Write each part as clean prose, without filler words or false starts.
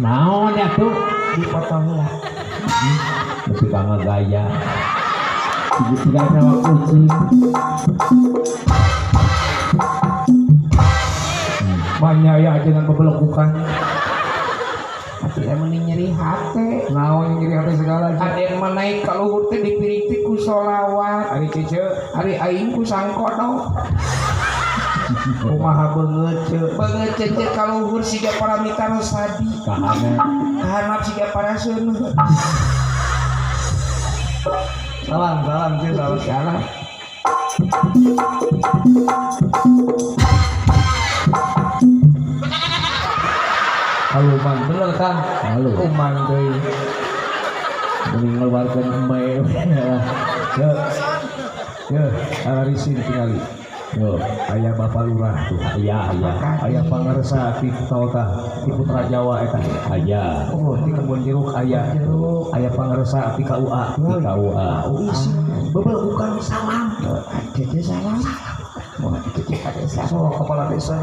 Naon ya tuh dipotong lah. Mesti kanggo gaya. Tiga sama kucing. Banyak ya ajengan bebelekukan. Tapi emang nyeri hate. Naon nyeri hate segala. Ada yang menaik ka luhur teh dipiritik ku solawat. Ari cece, ari aing ku sangkodok. Kumaha beungeut ce. Beungeut cece ka luhur siga Paramita Rosadi. Kahana. Kahanap siga para seuneu. Salam, salam ce, salam. Salam. Haluman bener kan? Halu. Kuman deui. Mending ngeluarkeun embe. Ye. Ye, ararisin tingali. Yo, aya Bapak Lurah tuh. Aya, aya. Aya pangarsa ti Toltah, ti Putra Jawa eta. Aya. Oh, ti Kebon Jeruk aya. Aya pangarsa ti KUA. Ti KUA. Isi bebel bukan salam. Cece salam. Wah, cece kade salam. So, kepala desa.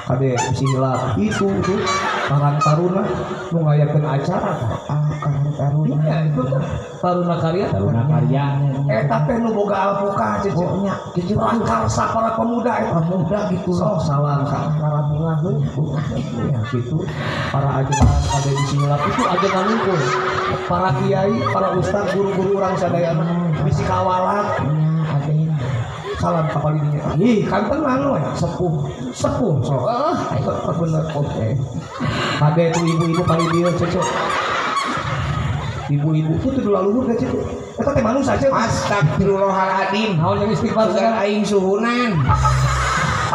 Kade si hilap itu tuh Karang Taruna nu ngayakeun acara. Ah, Karang Taruna. Iya, itu tuh Taruna Karya. Taruna Karya. Eta teh nu boga alpuka cece. Oh, nya, cece prakarsa para pemuda eta pemuda gitu. So, salam ka para bunga heuh. Ya gitu. Para ajengan kade bisi hilap itu ajengan unggul. Para kiai, para ustad, guru-guru urang sadayana bisi kawalak. Nya, aden. Salam kapal ininya. Ih, kan tenang we. Sepuh, sepuh so. Ah, bener oke. Kade tuh ibu-ibu kali dia cece. Ibu-ibu tuh tuh laluhur ka cece. Eta teh manusia cece. Astagfirullahaladzim. Naon yang istighfar segala aing suhunan.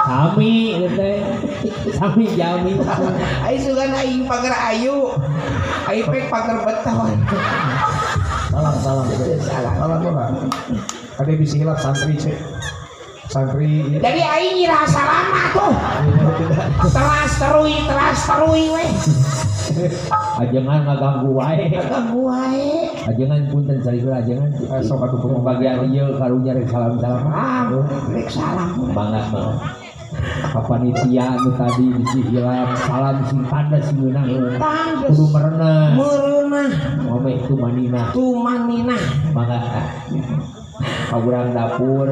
Sami teh. Sami jami. Aing sugan aing pagar ayu. Aing pek pagar beton. Salam, salam. Salam. Salam lah. Kade bisi hilap santri cek. Santri. Jadi aing nyirah salama tuh. Teras terui weh. Ajengan ngaganggu wae. Ngaganggu wae. Ajengan punten cari heula ajengan. Sok atuh kumaha bagian ieu karunya rek salam-salam. Rek salam. Mangga mah. Ka panitia nu tadi bisi hilap salam sing tanda sing ngeunah. Kudu merenah. Merenah. Ngomeh tumaninah. Tumaninah. Mangga. Ka urang dapur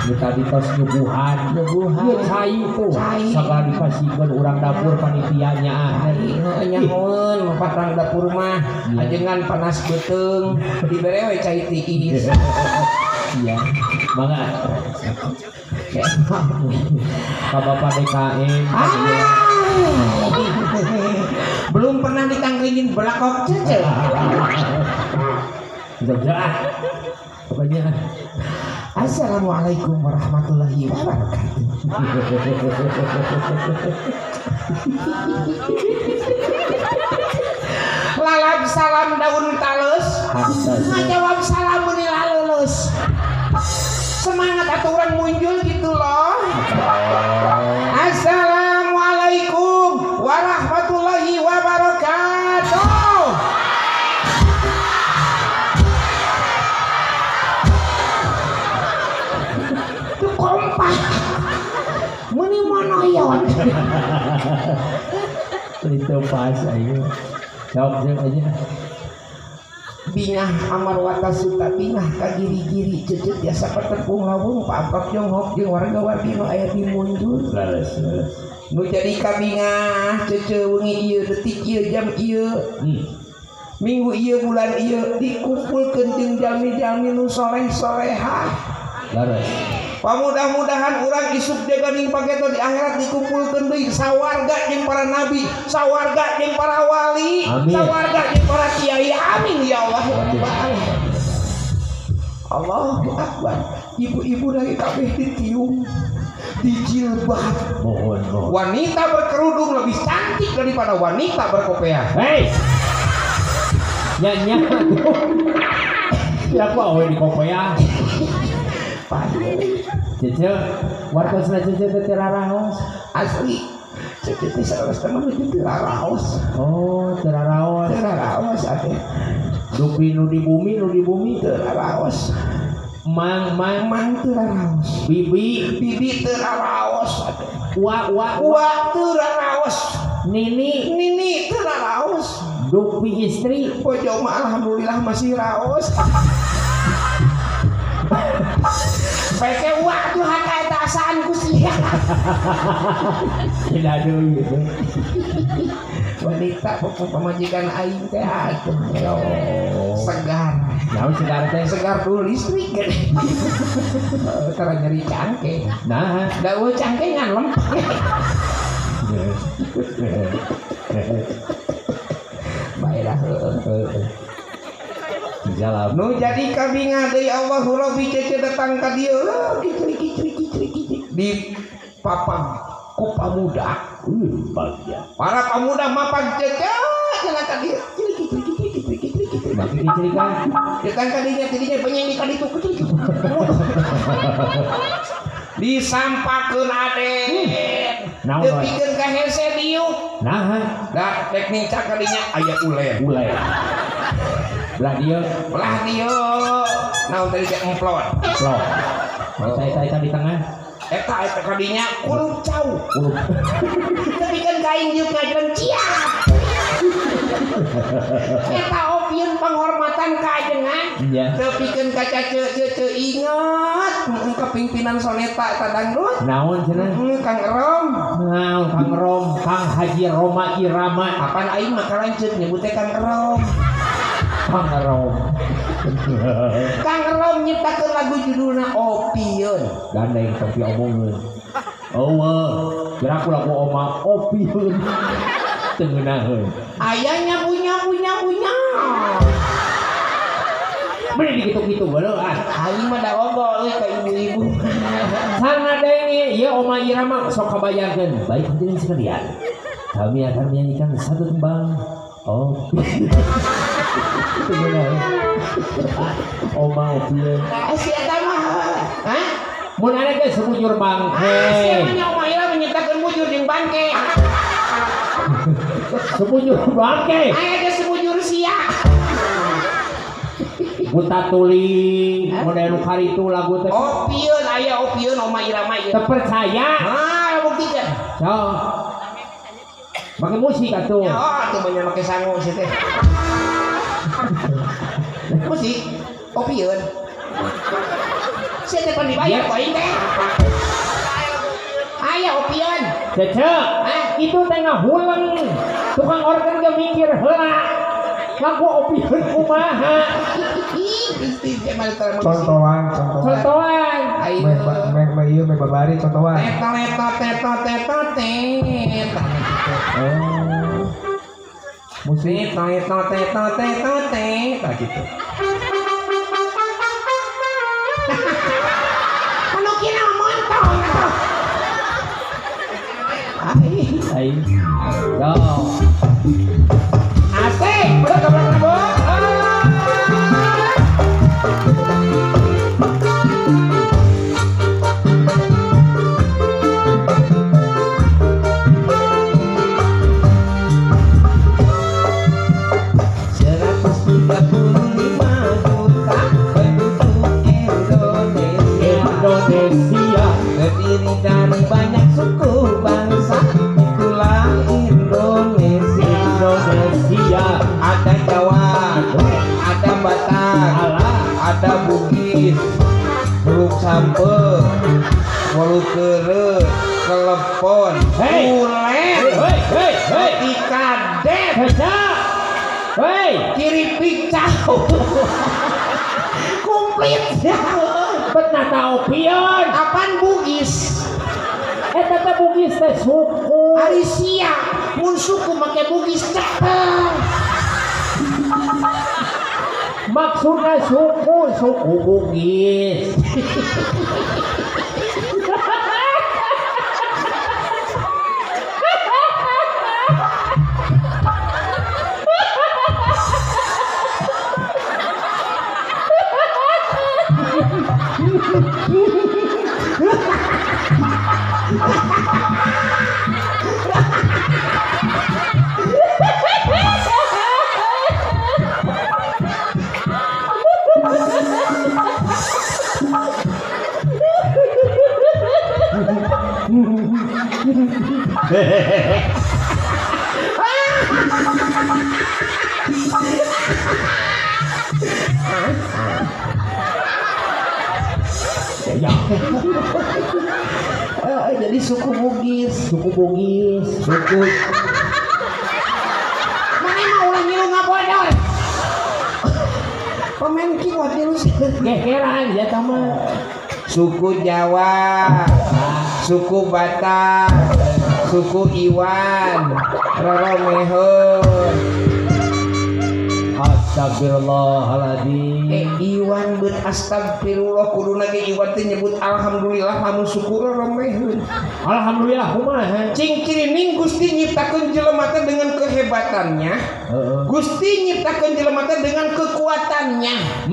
nu tadi tos nyuguhan. Nyuguhan. Ieu cai tuh. Sagala dipasikeun urang dapur panitianya. Heuh nyahoeun patang dapur mah ajengan panas beuteung dibere we cai tiis. Iya. Mangga. Ka Bapak DKM. Belum pernah ditangklingin belakok cece. Udah. Pokoknya Assalamualaikum warahmatullahi wabarakatuh. Lalap salam daun talus, ngajawab salam meuni lalulus. Semangat aturan muncul gitu loh. Assalamualaikum warahmatullahi wabarakatuh. Itu kompak. Meuni monoyon. Itu pas ayo. Jawab aja. Bingah amar watasuta bingah ka giri-giri cecet biasa patepung lawung paaprak jonghok jeung warga-wargi nu aya di Munjul. Leres, leres. Nu jadi kabingah cece wengi ieu detik ieu jam ieu. Minggu ieu bulan ieu dikumpulkeun jeung jalmi-jalmi nu soleh-solehah. Leres. Pamudah-mudahan urang isuk jaganing pageto di akhirat dikumpulkeun deui sawarga jeung para nabi, sawarga jeung para wali, amin. Sawarga jeung para kiai. Amin ya Allah. Allahu Akbar. Ibu-ibu dari kabeh ditiung, dijilbab. Mohon, mohon. Wanita berkerudung lebih cantik daripada wanita berkopiah. Hei. Nya-nya. Siapa we di kopiah? Cece, wartosna Cece teh teu raraos. Asli. Cece teh sanes teh menuju teu raraos. Oh, teu raraos. Teu raraos atuh. Dupi nu di bumi, nu di bumi teu raraos. Mang mang Mang teu raraos. Bibi Bibi teu raraos. Wa wa Wa teu raraos. Nini Nini teu raraos. Dupi istri Bojo mah alhamdulillah masih raos. Peke wa tuh hak eta asaan ku sia. Tidak deui gitu. Wanita pamajikan aing teh atuh. Segar. Naon segar teh? Segar dulu listrik gede. Tara nyeri cangke. Nah, da eueuh cangke ngan lempeng. Bae lah heueuh. Jalan. Nu jadi kabinga deui Allahu Rabbi cece datang ka dieu kicri kicri kicri kicri di papang ku pamuda. Bagja. Para pamuda mapag cece jalan ka dieu kicri kicri kicri kicri kicri kicri. Bagi kicri kan. Datang ka dinya tidinya penyanyi ka ditu kicri kicri. Disampakeun aden. Dipikeun ka hese diuk. Nah, da rek nincak ka dinya aya ulen. Ulen. Belah dieu, belah dieu. Naon tadi teh emplon. Emplon. Saya di tengah. Eta eta kadinya kulub cau. Kulub. Tapi kan kain diuk ngajaran ciap. Eta opieun penghormatan ka ajengan. Tepikeun ka cece inget kepimpinan soneta eta dangdut. Naon cenah? Kang Rom. Naon Kang Rom, Kang Haji Roma Irama. Apaan aing mah kalanceut nyebutnya Kang Rom. Kang Rom. Kang Rom nyiptakeun lagu judulna Opieun. Gandeng tapi omongeun. Eueuh, gerak lagu oma Opieun. Teu ngeunaheun. Aya punya punya punya. Bener dikitu-kitu bae ah. Aing mah da ogol euy ka ibu-ibu. Sana denge ieu Oma Irama sok kabayangkeun. Baik hadirin sekalian. Kami akan menyanyikan satu tembang Opieun. Oma Opieun. Si eta mah, hah? Mun aya ge sebujur bangke. Ah, si mah Oma Irama nyiptakeun bujur jeung bangke. Sebujur bangke. Aya ge sebujur sia. Buta tuli, model nu karitu lagu teh. Opieun aya Opieun Oma Irama ieu. Teu percaya. Ah, buktikeun. Sok. Make musik atuh. Ya, oh, atuh banyak make sangu sih teh. Musik Opieun. Sia teh pan dibayar ku aing teh. Aya Opieun. Cece, itu teh ngahuleng. Tukang organ ge mikir heula. Lagu Opieun kumaha? Contohan, contohan. Meh ieu meh babari contohan. Teta teta teta teta teta. Oh. Musik teta teta teta teta teta gitu. Anu kira montong atuh. Ai, ai. Yo. Asik, betul. Indonesia terdiri dari banyak suku bangsa, itulah Indonesia. Indonesia ada Jawa, ada Batak, ada Bugis, Beluk Sampe, Wolukere, Kelepon, Ulen, Ikadet, Kiri Picau, komplit. Betnata Opieun. Apaan Bugis? Eta teh Bugis teh suku. Ari sia mun suku make Bugis cepet. Maksudna suku, suku Bugis. Ya. Jadi suku Bugis, suku Bugis, suku. Mana mah ulah ngilu ngabodor. Pemain keyboard ngilu gegeran ya tama. Suku Jawa, suku Batak, suku Iwan, Roro Mehun. Astagfirullahaladzim. Iwan ben astagfirullah kuduna ge Iwan teh nyebut alhamdulillah lamun syukur Roro Mehun. Alhamdulillah kumaha? Cing cirining Gusti nyiptakeun jelema teh dengan kehebatannya. Gusti nyiptakeun jelema teh dengan kekuatannya.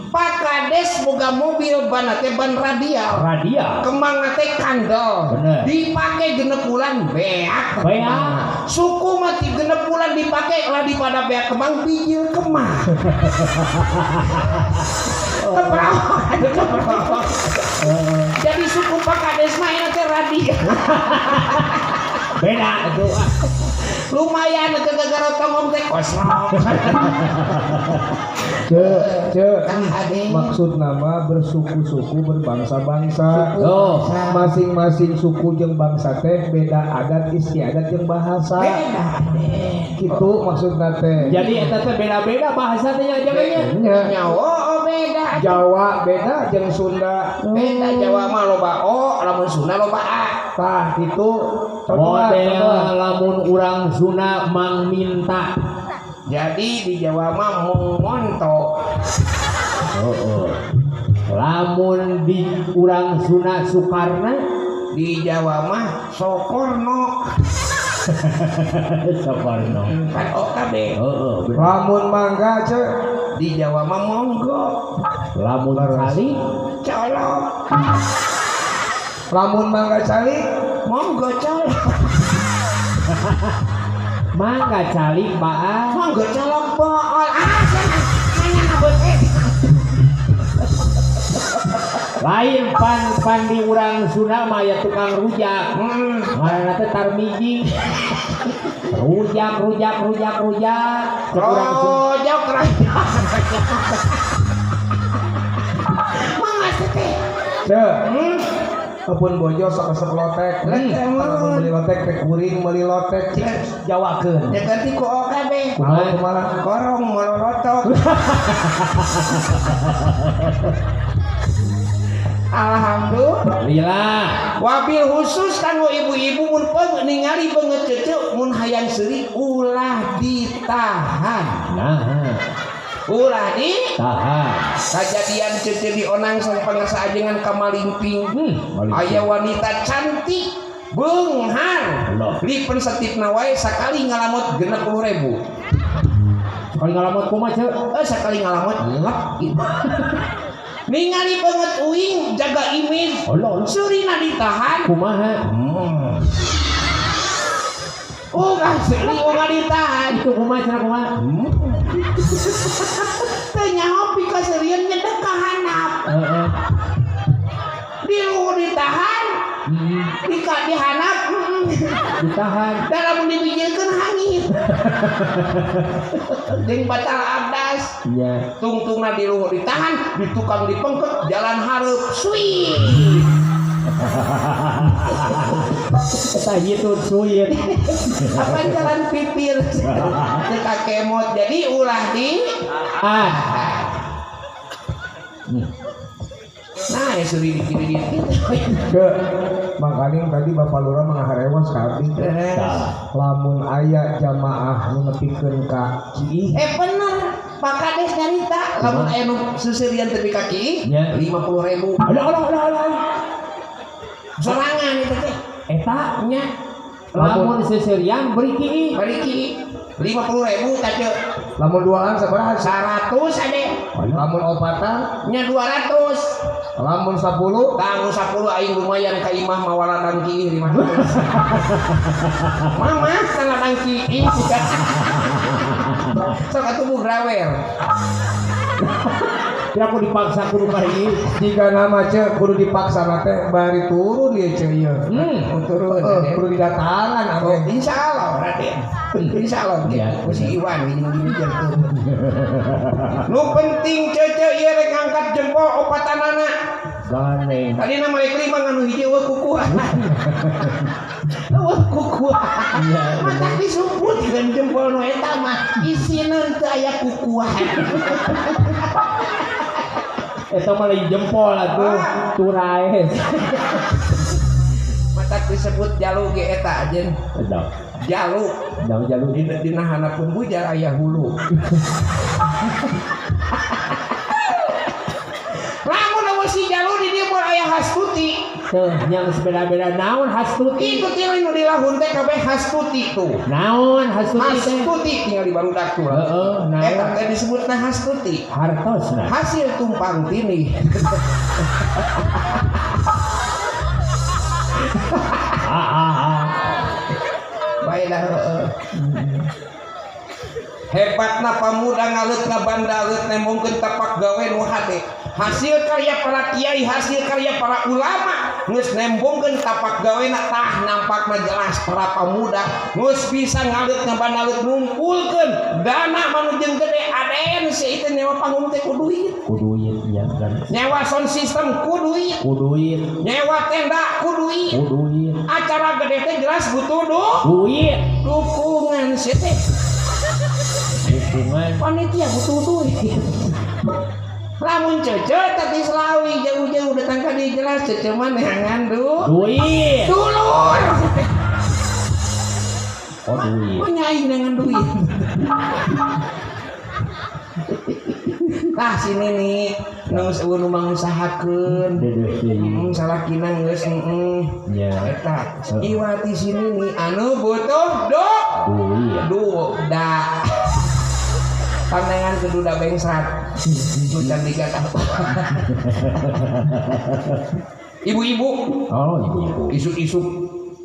Pak Kades boga mobil ban teh ban radial. Radial. Kemang teh kandel. Dipake genep bulan beak. Beak. Suku mah ti genep bulan dipake lah dipada beak kemang bijil kemang. Kebrau. Jadi suku Pak Kades mah enak teh radial. Beda itu. Lumayan ke gara tongong teh kosong. Ce, maksud nama bersuku-suku berbangsa-bangsa. Oh. Masing-masing suku jeung bangsa teh beda adat istiadat jeung bahasa. Beda. Gitu maksudna teh. Jadi eta teh beda-beda bahasa teh nya nya. Oh, beda. Jawa beda jeung Sunda. Beda Jawa mah loba o, lamun Sunda loba a. Tah itu model lamun urang Sunda mang minta. Jadi di Jawa mah monto. Oh, oh. Lamun di urang Sunda Soekarno, di Jawa mah Soekarno. Soekarno. Kan OKB. Oh, oh, lamun mangga ce di Jawa mah monggo. Lamun cali colok. Lamun mangga cali monggo colok. Mangga calik baal. Mangga colok bool. Ah, nanya nabut Lain pan di urang Sunda mah aya tukang rujak. Ngaranna teh Tarmiji. Rujak rujak rujak rujak. Rujak rujak. Mangga teh. Ceu. Kebun bojo sok resep lotek. Lamun meuli lotek teh kuring meuli lotek jawakeun. Ya ganti ku OKB. Kumaha kumaha korong molorotok. Alhamdulillah. Wabil khusus kanggo ibu-ibu mun peung ningali beungeut ceuceu mun hayang seuri ulah ditahan. Nah. Ulah ditahan. Kajadian ceuceu di onang sang pangersa ajengan ka Malingping. Aya wanita cantik beunghar. Lipen setipna wae sakali ngalamot 60.000. Sakali ngalamot kumaha ceu? Sakali ngalamot lep gitu. Ningali banget uing jaga image. Seurina ditahan. Kumaha? Ungah seuri ungah ditahan. Itu kumaha cenah kumaha? Teu nyaho pikaseurieun nyedek ka handap. Heeh. Di luhur ditahan. Di ka dihandap. Ditahan. Da lamun dibijilkeun hangit. Jeung batal abdas. Iya. Tungtungna di luhur ditahan, di tukang dipengket jalan hareup suit. Eta hitut suit. Apa jalan pipir. Teu kakemot. Jadi ulah di ah. Nah, ya suri di kiri. Ke mangkaning tadi Bapak Lurah mengaharewas ka abdi. Lamun aya jamaah nu nepikeun ka Ciih. Bener. Pak Kades nyarita lamun aya nu seuseurian tepi ka Ciih 50.000. Alah alah alah alah. Sorangan itu teh. Eta nya lamun seuseurian beri Ciih. Beri Ciih 50.000 ka ceu. Lamun duaan sabaraha? 100 ade. Lamun opatan nya 200. Lamun 10? Tah nu 10 aing lumayan ka imah mawa ladang Ciih 500. Mama ka ladang Ciih. Sok atuh bugrawer. Kira aku dipaksa kudu bari. Jika nama cek kudu dipaksa teh bari turun ieu ceu ieu. Turun. Kudu didatangan atuh. Insyaallah Raden. Insyaallah ku si Iwan gini-gini turun. Nu penting cece ieu rek ngangkat jempol opatanana. Gane. Tadi nama rek lima nganu hiji eueuh kukuhan. Eueuh kukuhan. Matak disumputkeun jempol nu eta mah isina teu aya kukuhan. Eta mah lain jempol atuh, turaes. Matak disebut jalu ge eta ajeun. Jalu. Jalu dina hanapun bujar aya hulu. Lamun eueuh si jalu di dieu moal aya Hastuti. Teuh nya geus beda-beda naon Hastuti? Itu teh nu dilahun teh kabeh Hastuti tuh. Naon Hastuti teh? Hastuti tinggal di barudak tuh. Heeh, naon? Eta teh disebutna Hastuti. Hartosna. Hasil tumpang tindih. Baiklah heeh. Hebatna pamuda ngaleut ngabandalet nembongkeun tapak gawe nu hade. Hasil karya para kiai, hasil karya para ulama geus nembongkeun tapak gawena tah nampakna jelas para pamuda geus bisa ngaleut ngabandalet ngumpulkeun dana manujeng gede aden si itu nyewa panggung teh ku duit. Ku duit ya kan. Nyewa sound system ku duit. Ku duit. Nyewa tenda ku duit. Ku duit. Acara gede teh jelas butuh duit. Dukungan si teh. Dukungan. Panitia butuh duit. Lamun cece tadi selawi jauh-jauh datang ka dieu jelas cece mah neangan duit. Dulur. Oh duit. Mah nyai neangan duit. Tah sini nih geus eueuh nu mangusahakeun. Salakina geus heeh. Nya. Eta iwati sini nih anu butuh duit. Duda. Pandangan ke duda bengsat. Nu cantik tahu. Ibu-ibu. Oh, ibu-ibu. Isuk-isuk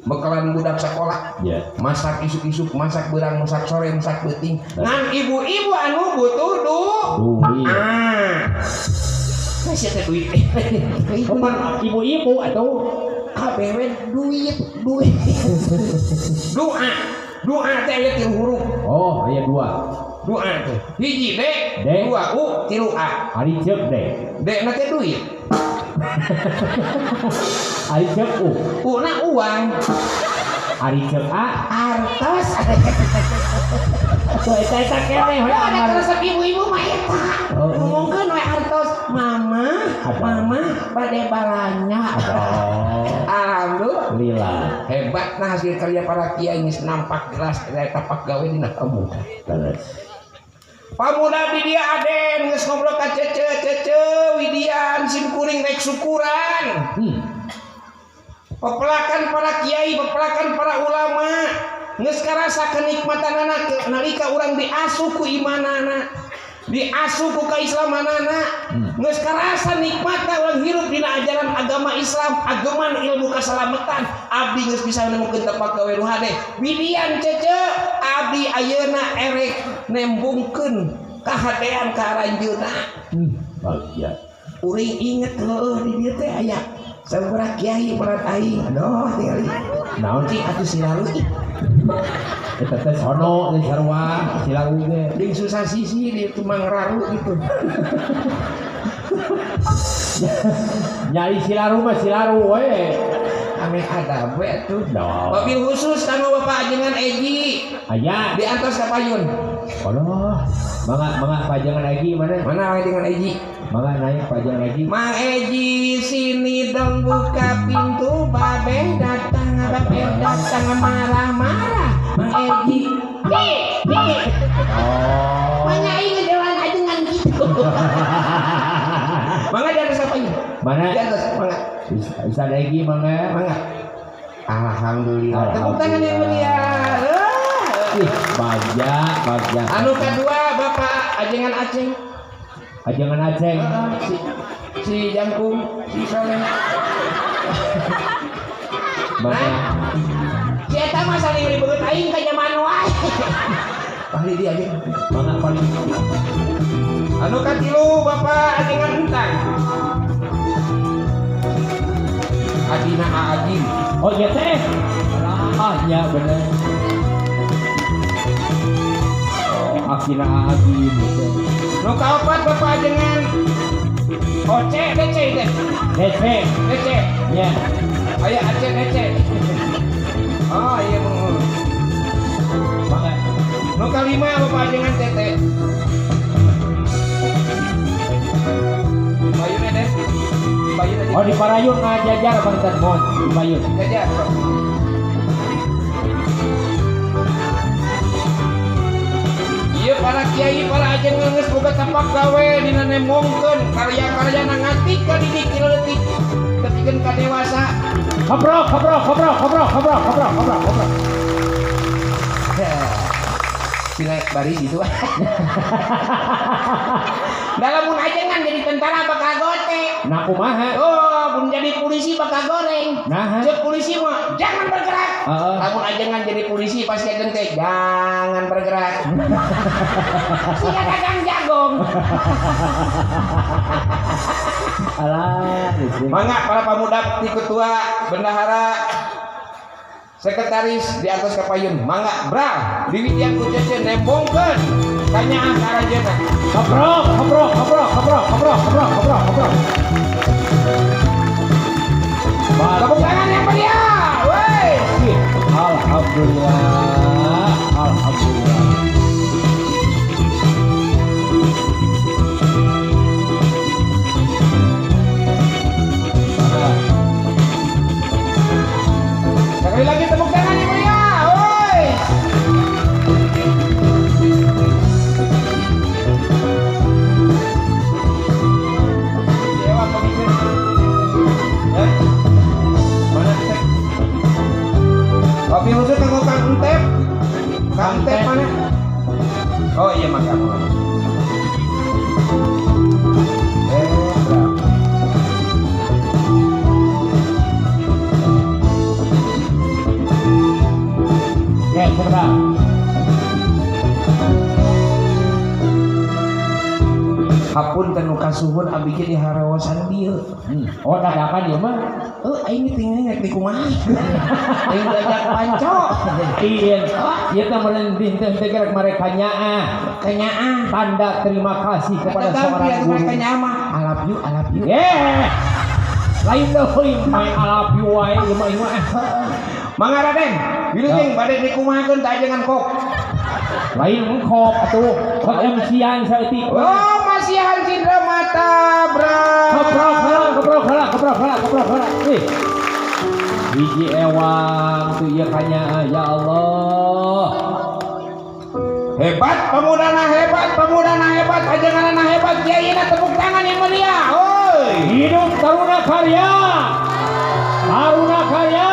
bekalan budak sekolah. Yeah. Masak isuk-isuk, masak beurang, masak sore, masak beuting. Ngan ibu-ibu anu butuh duit. Ah. Masih teh duit. Ibu-ibu atau kabeh duit, duit. Doa. Doa teh aya tilu huruf. Oh, aya dua. Doa teh. Hiji D, dua U, tilu A. Ari ceuk D. D na teh duit. Ari ceuk U. U na uang. Ari ceuk A. Artos. Tuh eta eta keneh we. Ada resep ibu-ibu mah eta. Ngomongkeun we artos. Mama, mama bade balanya. Alhamdulillah. Hebat nah hasil karya para kiai geus nampak jelas eta tapak gawe dina pamuda. Pamuda di dia aden geus ngobrol ka cece cece widian sim kuring rek syukuran. Pepelakan para kiai, pepelakan para ulama geus karasa kenikmatanana nalika urang diasuh ku imanana, diasuh ku keislamanana, geus karasa nikmatna urang hirup dina ajaran agama Islam, ageman ilmu kasalamatan. Abdi geus bisa nemukeun tapak gawe nu hade. Widian cece abdi ayeuna erek nembungkeun kahadean ka aranjeunna. Bagia. Uring inget heueuh di dieu teh aya sabaraha kiai berat aing. Aduh tingali. Naon cing atuh silalu ih. Eta teh sono geus sarua silalu ge. Jeung susah sisi di tumang raru gitu. Nyari silaru mah silaru we. Ame adab we atuh. Wabil khusus kanggo Bapak Ajengan Eji. Aya. Di antos ka payun. Aduh, mangga mangga Pajengan Eji mana? Mana Pajengan Eji? Mangga naik Pajengan Eji. Mang Eji sini dong buka pintu, babeh datang, babeh datang marah-marah. Mang Eji. Hi, hi. Oh. Manyai ngejalan ajengan gitu. Mangga di atas apa ini? Mana? Di atas, mangga. Ustaz Egi mangga. Mangga. Alhamdulillah. Tepuk tangan yang mulia. Ih, bagja, bagja. Anu kedua Bapak Ajengan Aceng. Ajengan Aceng. Si Jangkung, si Soleh. Mana? Si eta mah saling ribet aing ka zaman wae. Ahli dia aja. Mangga paling. Anu katilu Bapak ajengan entang. Adina Aagim. Oh iya teh. Ah nya bener. Oh, Akina Aagim gitu. Nu kaopat Bapak ajengan OC DC teh. DC DC. Nya. Aya AC DC. Oh iya mung. Mangga. Nu kalima Bapak ajengan TT. Bayun deh. Bayun aja. Oh di Parayun ngajajar Bang Mon, di Bayun. Jajar. Ieu para kiai para ajengan geus boga tapak gawe dina nembongkeun karya-karyana ngatik ka didik ti leutik tepikeun ka dewasa. Kabrok kabrok kabrok kabrok kabrok kabrok kabrok kabrok. Sila bari gitu. Dalam mun ajengan jadi tentara bakal gote. Nah kumaha? Oh, mun jadi polisi bakal goreng. Nah, cek polisi mah jangan bergerak. Lamun ajengan jadi polisi pasti ajen teh jangan bergerak. Sia dagang jagung. Alah, gitu. Mangga para pemuda ti ketua, bendahara, sekretaris di atas kapayun. Mangga bra, diwitian ku cece nembongkeun kanyaah ka aranjeunna. Kabrok, kabrok, kabrok, kabrok, kabrok, kabrok, kabrok, kabrok. Tepuk tangan yang meriah. Woi. Alhamdulillah, alhamdulillah. Sekali lagi tepuk tangan yang meriah. Woi. Dewa pemimpin. Ya. Mana cek? Kopi khusus kanggo Kang Entep. Kang Entep mana? Oh iya mangga. Berapa? Ya, sebentar. Hapunten nu kasuhun abdi ge diharawasan dieu. Oh, dadakan ieu mah. Heuh, aing teh ngeungeut di kumaha. Aing diajak panco. Iya, ieu teh meureun dinten teh gerek mereka nyaah. Kanyaah. Tanda terima kasih kepada seorang guru. Mereka nyaah mah. I love you, I love you. Yeah. Lain deui main I love you wae ieu mah ieu mah. Mangga Raden, wilujeng bade dikumahakeun teh ajengan kop. Lain engkop atuh, kop MC-an saeutik. Oh, masihan cindera mata, bra. Keprok heula, keprok heula, keprok heula, keprok heula. Wih. Hiji ewang tuh ieu kanyaah ya Allah. Hebat pemudana hebat, pemudana hebat, ajenganana hebat, kiaina tepuk tangan yang meriah. Oi. Hidup Taruna Karya. Taruna Karya.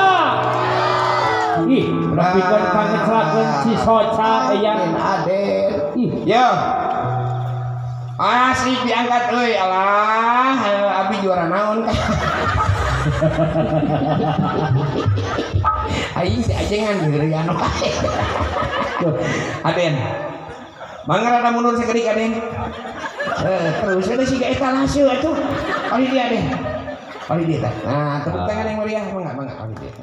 Ih, nepikeun ka ngecelakeun Cisoca aya Aden. Ih, yo. Asik diangkat euy, alah, abi juara naon ka. Aing si ajengan heureuyan wae. Aden. Mangga rada mundur sakedik Aden. Terus ada siga etalase atuh. Oli dia Aden. Oli dia tah. Nah, tepuk tangan yang meriah mangga mangga oli dia.